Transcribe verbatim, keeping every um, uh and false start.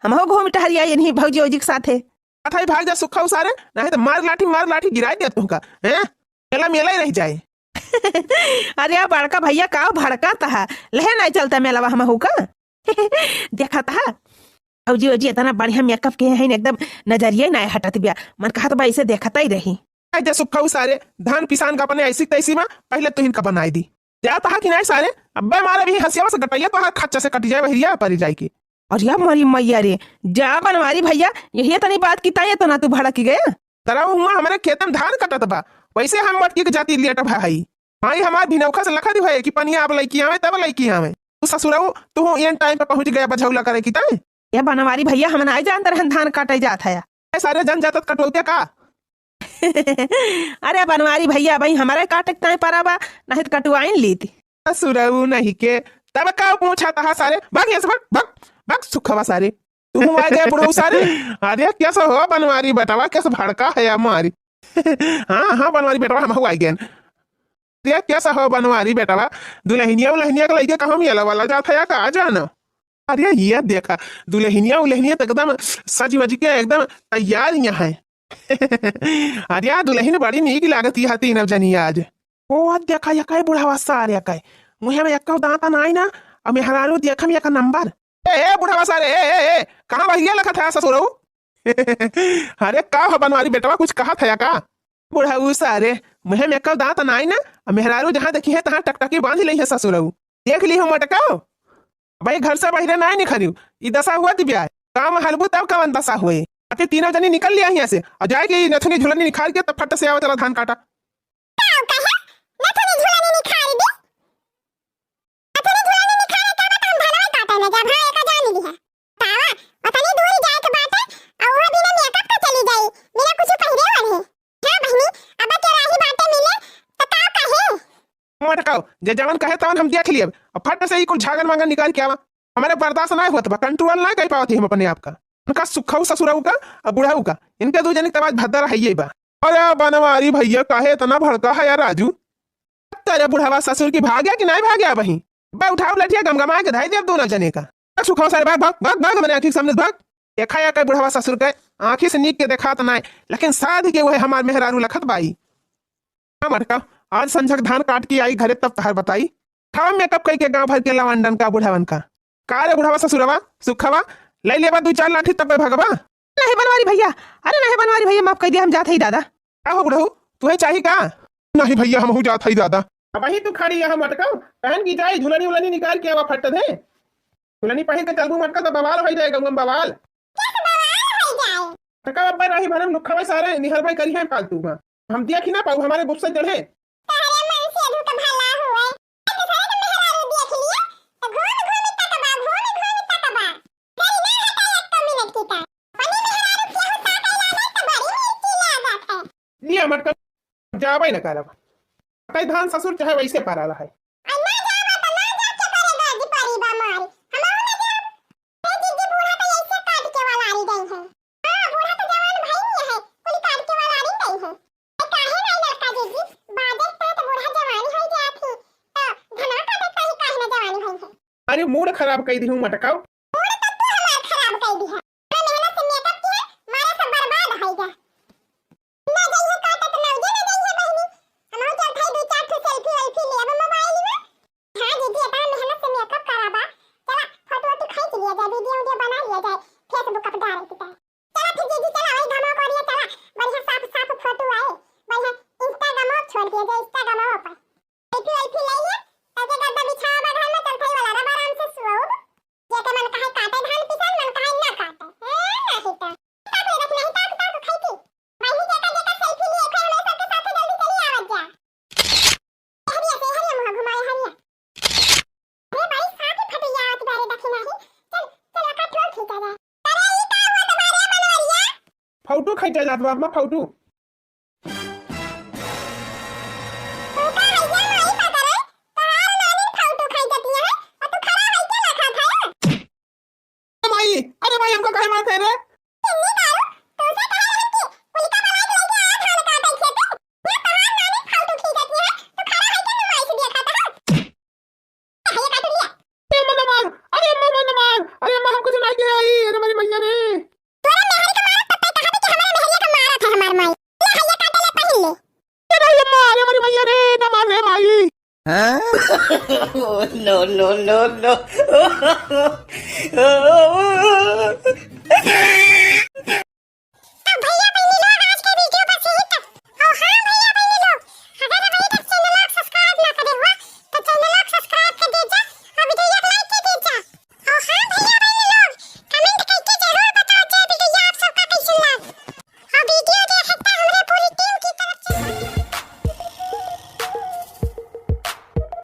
हमहू घूम टहरिया इन्हीं भौजी औजी के साथे। अथाई भाग जा सुखऊ सारे, नहीं तो मार लाठी, मार लाठी गिराई दिया तुमका, हैं? मेला मेला ही रह जाए। अरे यार बड़का भैया का भड़का तहा, लहे नहीं चलता मेलवा हमहू का। देखा तहा, भौजी औजी इतना बढ़िया मेकअप के हैं, एकदम नजरिया नहीं हटत बिया, मन कहत बा इसे देखता ही रही। आई जा सुखऊ सारे, धान पिसान का अपने ऐसी तैसी में पहले तुहिन का बनाई दी। जा तहा कि नहीं सारे, अब्बे मारे भी हंसिया से गटैया तो हर खच्चा से कट जाए बहिरिया पर जाए के। अरे यार मारी मैया रे, जा बनवारी भैया, यही तनी बात की ताई इतना तू भड़क गया। तरा हुआ हमारे खेत में धान कटत बा, वैसे हम मटकी के जाती लेट भाई। माई हमार भिनौखा से लखा दी है कि पनिया अब लइकी आवे तब लइकी आवे। तू ससुरऊ, तू एन टाइम पे पहुंच गया बझौला करे की ताई। ये बनवारी भैया, हम नाई जानत रहन धान काटे जात है। ए सारे जन जातत कटौते का? अरे बनवारी भैया, भाई हमारे काटे के ताई परा बा, नहीं तो कटुआइन लीती। ससुरऊ नहीं के, तब का पूछा तहा सारे, भाग यहाँ से, भाग, भाग, भाग सुखवा सारे। तू आ गए बुढ़ऊ सारे। अरे कैसा हो बनवारी बेटवा, कैसा भड़का है हमारी। हाँ, हाँ बनवारी बेटवा, हम हुआ गए। अरे कैसा हो बनवारी बेटवा, दुल्हनिया उल्हनिया के लइके कहूँ मेला वाला जात है या का जानो? अरे ये देखा, दुल्हनिया उल्हनिया तो एकदम सज वज के एकदम तैयार यहाँ है। अरे यार दुल्हन बड़ी नीक लागत है तीनों जनी आज। ओ देखा या काई बुढ़ावा सारे या काई, मुँह में एक्को दांत नाई ना, अब मेहरारू देखम एक नंबर। ए, ए बुढ़ावा सारे, ए, ए, ए, कहाँ बहिया लखत है ससुरऊ? अरे का हो बनवारी बेटवा, कुछ कहत है का? बुढ़ऊ सारे, मुँह में एक्को दांत नाई ना, अब मेहरारू जहाँ देखी है तहाँ टकटकी बांध ली है ससुरऊ। देख ली हूँ मटकाओ, भाई घर से बहिरे नाई निखरियो, ई दशा हुआ दिव्या। काम हलबू तब कवन दशा हुए। अके तीनों जनी निकल लिया यहाँ से, और जाए के ई नथुनी झुलनी निखार के तब फट से आवा चला धान काटा। का कहे? नथुनी झुलनी निखार दी? नथुनी झुलनी निखार के बता हम धानवा काटे में जा, भाई का जान ली है। तावा, ओतनी दूर जाए के बाटे, और वो बिना मेकअप का चली जाई, बिना कुछ पहिरे वाली। हाँ बहिनी, अब के राही बाटे मिले, तो का कहे? मटकाओ, जे जवन कहे तवन हम देख लियब। अब फट से ई कुल झागन मांगन निकाल के आवा। हमारे बर्दाश्त ना होत बा, कंट्रोल ना कर पावत ही हम अपने आप का। उनका सुखऊ ससुरऊ का और बुढ़ऊ का, इनके दू जने के तमाज भद्दा रहिए बा। अरे बनवारी भैया, काहे इतना भड़का है यार राजू? तेरे बुढ़ावा ससुर की भाग्या कि नहीं भाग्या बही? बे उठाओ लठिया, गमगमा के धाई देव दोनों जने का। सुखऊ सारे भाग, भाग, भाग, भाग, मैंने आँखी के सामने से भाग। देखा या कई बुढ़ावा ससुर के आँखी से नीक के देखा तो नहीं, लेकिन साध के वह हमार मेहरारू लखत बाई। हाँ मटका, आज संझक धान काट के आई घरे तब तहर बताई। खावा मेकअप कई के गाँव भर के लवंडन का बुढ़ावन का। का रे बुढ़ावा ससुरवा, सुखवा, ले लेबा दू चार लाठी तब भगवा। नहीं बनवारी भैया, अरे नहीं बनवारी भैया, माफ कर दिया, हम जात ही दादा। का हो बुढ़ऊ, तुहे चाही का? नहीं भैया, हमहू जात ही दादा। अब वही तू खड़ी यहाँ मटका, पहन की जाए झुलनी उलनी निकाल के आवा फट दे। झुलनी पहिर के चलबू मटका तो बवाल हो जाए गंगम बवाल। कैसे बवाल हो जाए? मटका अब रही भरम लुखवा सारे निहर भाई करी है फालतू का। हम देखी ना पाऊ, हमारे गुस्सा चढ़े। तहरे मन से अधू का भला हुए। दूसरे के मेहरारू देख लिया, तो घूम घूम तकबा, घूम घूम तकबा। तेरी ना हटा एक तो मिनट की का। अपनी मेहरारू के होता कैला नहीं तो बड़ी मिर्ची लागत है। लिया मटका, जाबे न करब। कई धान ससुर चाहे वैसे पराला है। आ ना जाबा तो ना जा के करे गाजी परी बा मारी। हमहू ना जाब। ए जीजी बूढ़ा तो ऐसे काट के वालारी गई है। हाँ, बूढ़ा तो जवान भाई नहीं है, कुल काट के वालारी गई है। ए, काहे नहीं लड़का जीजी? बाजे के तहत बूढ़ा जवान हो जात ही, तो धनवा काटे कहीं काहे ना जवान भई है? अरे मूड खराब कई दिहू मटकाओ। मूड तो तू हमार खराब कई दिहा। ना मेहनत से मेकअप किहे, मारे सब बर्बाद होई गा। ना जइहे काटत ना उजे ना जइहे बहिनी। हमहू चल थाई दू चार ठो सेल्फी वेल्फी लेब मोबाइल में। हाँ जीजी, इतना मेहनत से मेकअप करा बा। चला फोटो वोटो खींच लिया जाए, वीडियो वीडियो बना लिया जाए, Facebook पे डाले की तरह। चला फिर जीजी, चला वही घामवा कोरिया चला, बढ़िया साफ साफ फोटो आए, बढ़िया Instagram छोड़ दिया जाए, Instagram पर। सेल्फी वेल्फी ले लिया, ताकि गद्दा बिछावा बा घर में, चल थाई वाला रब आराम से सुओ। जेके मन कहे काटे धान पिसान, मन कहे ना काटे। ए, नहीं तो। ताक ले देख, नहीं ताक, ताक खाई थी। वही जेका जेका सेल्फी लिए, फिर हमें सबके साथ जल्दी चली आवत जा। हरिया से, हरिया मुँह घुमाए, हरिया। अरे भाई, साथ ही फटिया आवत बारे दखिना ही। चल, चल, ओका ठोक खींचा जाए। अरे, ई का हुआ तुम्हारे मनोरिया? फोटो खींचा जात बा, अपना फोटो। तू का भैया माई पकड़े? तोहार नानी फोटो खींचती है, और तू खड़ा होके लखा था। माई, अरे माई, हमको काहे मारत है रे? इन्नी दारू, तुमसे कहे रहन कि उनका बना के लेके आया था, लगा बैठे थे। ये तोहार नानी फालतू खींचती है, तू खड़ा होके नुमाइश दिया खाता है। ये काट लिया। ए, मत मार, अरे अम्मा, मत मार, अरे अम्मा, हमको सुनाई दे आई, अरे मेरी मैया। Oh, no, no, no, no.